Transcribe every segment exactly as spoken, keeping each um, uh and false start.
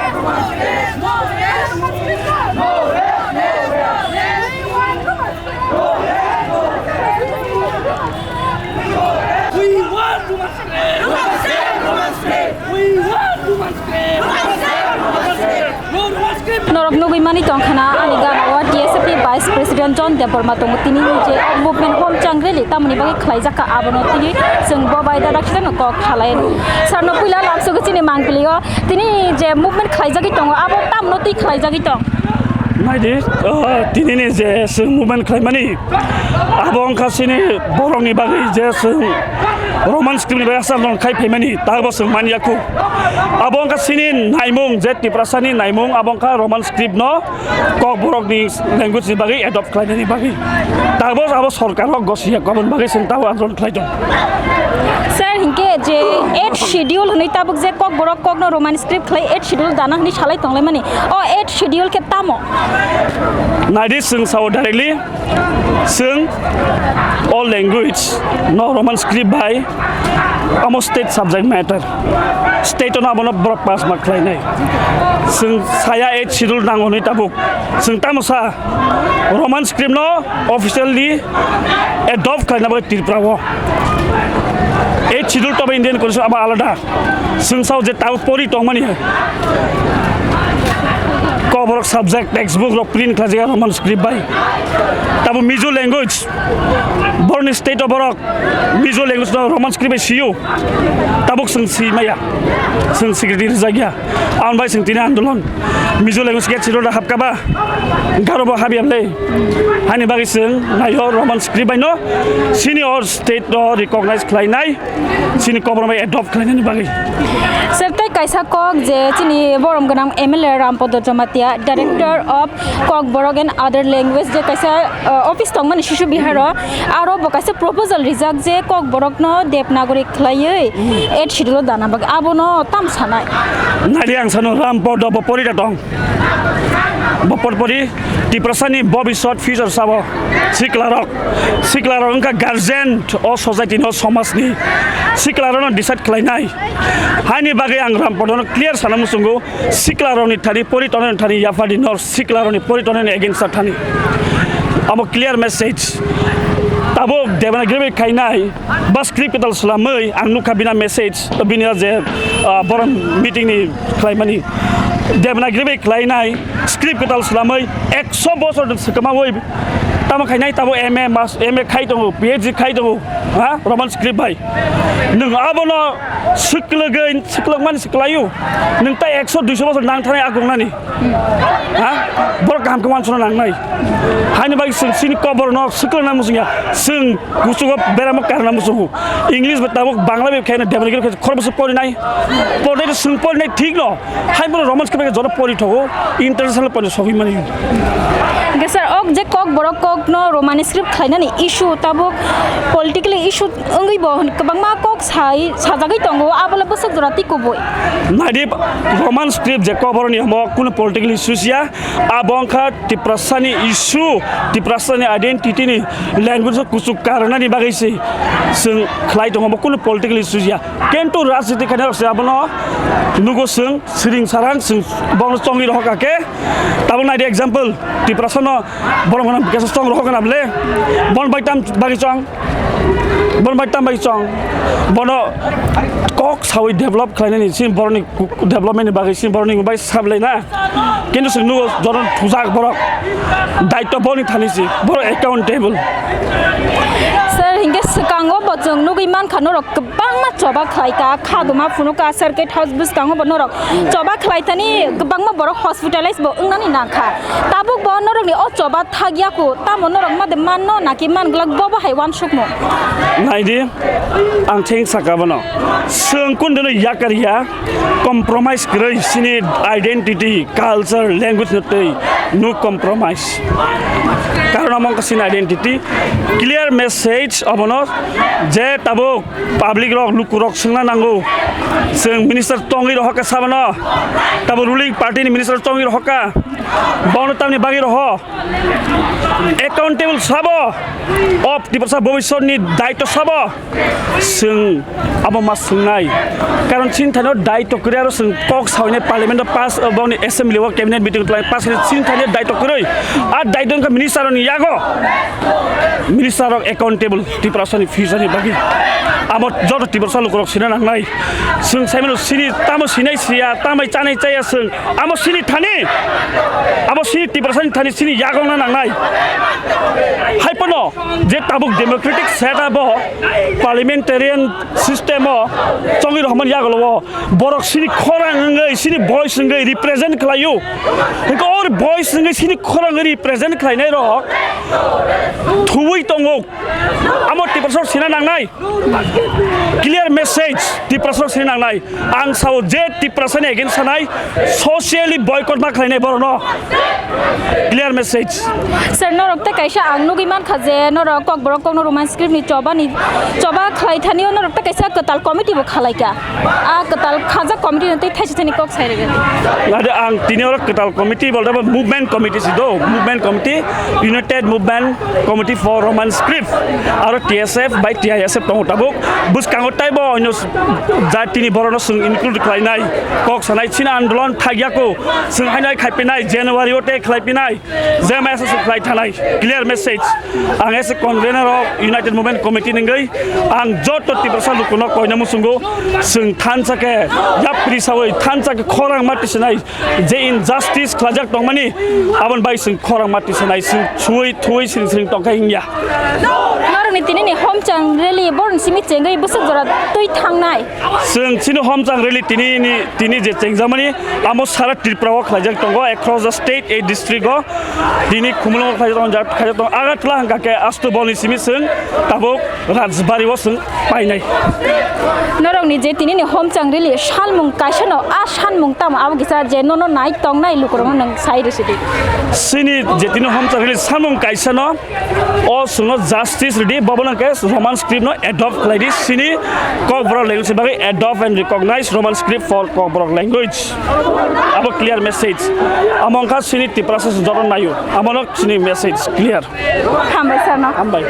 We want Roman script! We want Roman script! Roman script! Roman script! Norok nugwi mani tongkhana ani gana o T S F ni Vice President John Debbarma tongo, tini je movement home chang rally tamoni bagwi khlaijak kha, abono tini chwng bo bai dadak sitano kok khalai. Sarno puila lamsogo chini mangpili o, tini je movement khlaijagwi tongo abo tamno twi khlaijagwi tong? Naidi, ah, tinini je chwng movement khlaimani, abo wngkha chini borokni bagwi je chwng Roman script ni bagwi asal non khai phaimani, tabo chwng manya khu. Abo wngkha chini naimung, je Tiprasani naimung, abo wngkha Roman script no Kokborokni language ni bagwi adopt khlainani bagwi. Tabo abo sorkar o gosiya, aboni bagwi chwng tabo andolon khlai tongo. Sir, hinkhe je eighth schedule hwnwi tabuk je Kokborok kokno Roman script khlai eighth schedule dana hwnwi salai tonglaimani, o eighth schedule khe tamo? Naidi, chwng sao directly, chwng all language no Roman script bai amo state subject matter, state no abono borok pass ma khlainai. Chwng saya eighth schedule nango hwnwi tabuk. Chwng tamo sa Roman script no officially adopt khlaina bagwi Tripura o. Eighth schedule tobo Indian Constitution abo alada. Chwng sao je tabo pori tongmani. Kokborok subject textbook rok print khlaijak Roman script bai. Tabo Mizo language. Borni state o borok Mizo language no Roman script bai sio. Tabuk chwng si maya. Chwng security rijak ya. Ang bai chwng tini andolon. Mizo language get siro da hapka ba. Garo bo habya le. Hani bagwi chwng nayo Roman script bai no senior state o recognize khlainai. Chini Kokborok bai adopt khlainani bagwi. Sir, tei kaisa kok je chini borom gwnang M L A Rampodo Jamatia, Director of Kokborok and Other Language je kaisa, uh, office tongmani Shishu Bihar o, aro bo kaisa proposal rijak je Kokborok no Devanagari khlaiwi eighth schedule o dana bagwi, abono tam sanai? Nadi ang sano Rampodo bo pori da tong. Bo por pori Tiprasani bobiswat future sabo siklarok, siklarok wngkha guardian o society no, somajni siklarokno decide khlainai. Haini bagwi ang Rampodono clear sana muchungo, siklarokni thani, poritonani thani, yaphardi nor siklarokni poritonani against thani. Amo clear message. Tabuk Devanagari bai khainai, ba script kwtal swlamwi ang nukha bini message, bini je, ah, borom meeting ni khlaimani. Devanagari bai khlainai script kwtal swlamwi ekso bosor swkamawi tamo khainai, tamo M A mas-, M A khai tongo, P H D khai tongo, ha, Roman script bai. Nwng abono swklwgwi, swklwkmani swklaio. Nwng tai ekso duiso bosor nang thanai agongnani. Ha? Borok kaham khe uansukna nangnai. Haini bai chwng chini Kokborokno swkang nang muchungya. Chwng kuchugo beramo karna muchungo. English bai tabuk Bangla bai khaina Devanagari khe khorokbwswk porinai. Porinai chwng porinai thik no. Hai bono Roman script bai joto pori thogo. International pori sogwi mani. Hwnkhe sir, ok je Kokborok kokno Roman script khlainani issue tabuk politically issue wngwi bo kwbangma kok sai sajagwi tongo, abo le bwswk jora tei kubui. Naidi, Roman script je Kokborokni omo kunu political issue ya, abo wngkha Tiprasani issue, Tiprasani identity ni language o kuchuk karnani bagwi se chwng khlai tongo, bo kunu political issue ya. Kintu rajniti khainai rok se abono nugo chwng, siring sarang chwng bono chongwi rohor kha khe. Tabuk naidi example, Tiprasano borok gwnang bikasa chong rohor gwnang bole. Bon bai tam bagwi chong. Bon bai tam bagwi chong. Bono kok sawi develop khlainani, chini borokni development ni bagwi, chini borokni bai sablai na. Kintu chwng nugo joto thujak borok. Daityo boni thani si, borok accountable. Sir, hinkhe swkango bo chwng nugwi mankha norok kwbangma choba khlai ka, khaduma phunuk ka, circuit house bwskango bo norok choba khlai thani kwbangma borok hospitalize bo wngnani nang kha. Tabuk bo norokni o choba thak ya kho, tamo norok ma de man no naki man glak, bo bo hai uansukmung. Naidi, ang theng saka bono. Chwng kundino yakar ya, compromise kwrwi chini identity, culture, language no twi no compromise. Karon amo wngkha chini identity, clear message obono je tabuk public rok, luku rok swngna nango. Chwng minister tongwi rohor kha sabano. Tabuk ruling party ni minister tongwi rohor kha. Bono tamni bagwi roho. Accountable sabo. Of Tiprasa bobiswt ni Daito sabo chwng abo ma swngnai. Karon chini thani o daito kwrwi aro chwng kok sawi nai parliament o pass, boni assembly o cabinet meeting o twlai pass khe chini thani o daito kwrwi. A daito wngkha minister rokni yago. Minister rok accountable Tiprasani future ni bagwi. Abo joto Tiprasa lukurok sina nangnai. Chwng saimano chini tamo sinai siya, tamai chanai chaya chwng. Amo chini thani, amo chini Tiprasani thani chini yagongna nangnai. Hai pono je tabuk democratic setup o, parliamentarian system o chongwi rohormani yagulo o borok chini khorang wngwi, chini voice wngwi represent khlaio. Hwnkhe o voice wngwi chini khorang wngwi represent khlainai rok thuwi tongo. Amo Tiprasarok sina nangnai. Clear message Tiprasarok sina nangnai. Ang sao je Tiprasani against sanai, socially boycott ma khlainai borokno. Clear message. Sir, norok tei kaisa ang nugwi mankha je norok Kokborok kokno Roman script ni choba ni choba khlai thani o norok tei kaisa kwtal committee bo khalaikha. A kwtal khajak committee no tei thaisa thani kok sai rwgwi. Nade ang tini oro kwtal committee bolde bo movement committee si do, movement committee, United Movement Committee for Roman Script, aro T S F bai T I S F tongo tabuk. Bwskango taibo onyo s-, jatini borokno chwng include khlainai, kok sanai chini andolon thakya ko, chwng haino hai khaipinai, January o tei khlaipinai. Jemai aswk khlai thanai, clear message. Ang as a convener of United Movement Committee nungwi ang joto Tiprasa lukuno koina muchungo, chwng thansa khe yapri sawi thansa khe khorang ma tisinai je injustice khlajak tongmani aboni bai chwng khorang ma tisinai chwng sui thui sring sring tongkha hingya. Norokni tinini homchang rally boroni simi chengwi bwswk jora twi thangnai. Chwng chini homchang rally tini ni, tini je chengjamani amo sara Tripura o khlaijak tongo, across the state, ei district o. Tini Khumulwng o khlaijak tongo, khlaijak tongo. Agartala hwnkha khe Astu Bolni simi chwng tabuk Rajbari o chwng painai. Norokni je tinini homchang rally salmung kaisa no, a salmung tamo abo kisa je nono nai tongnai lukurokno nwng sai rwsidi. Chini je tini homchang rally salmung kaisa no, o chwngno justice rwdi, bobo nang khe Roman script no adopt khlai di, chini Kokborok language ni bagwi adopt and recognize Roman script for Kokborok language. Abo clear message. Amo wngkha chini Tiprasa joto naio. Amo no chini message clear. Hambai sir no. Hambai.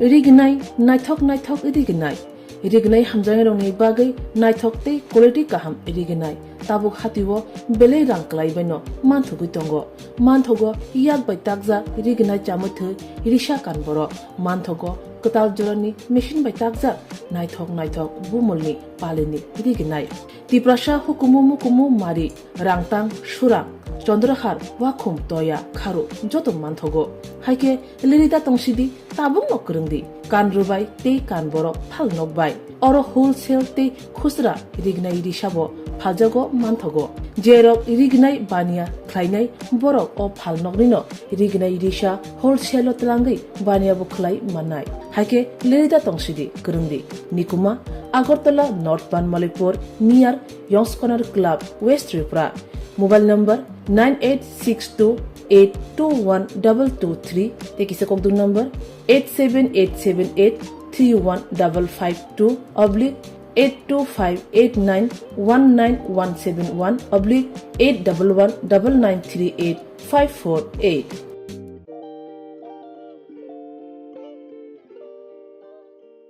Rignai, naithok naithok rignai. Rignai hamjaknairokni bagwi naithok tei quality kaham rignai. Tabuk hatio belai rang kwlaibaino manthogwi tongo. Manthogo yak bai takjak rignai chamwi thwi risa kan borok. Manthogo kwtal jorani machine bai takjak naithok naithok bumulni palini rignai. Tiprasa hukumu mukumu mari, rangtang, surang, chondrahar, wakhum, toya, kharu joto manthogo. Haikhe lerida tongsidi, tabukno kwrwngdi, kan rwbai tei kan borok phal nokbai. Oro wholesale tei khusra rignai risabo phaljago manthogo. Jerok rignai baniya khlainai borok o phalnoknino rignai risa wholesale o twlangwi baniya bo khlai mannai. Haikhe lerida tongsidi, kwrwngdi. Nikuma, Agartala, North Banmalipur, near Yong's Corner Club, West Tripura. Mobile number nine eight six two eight two one double two three, tei kisa kokduk number eight seven eight seven eight three one double five two oblique eight two five eight nine one nine one seven one oblique eight double one double nine three eight five four eight.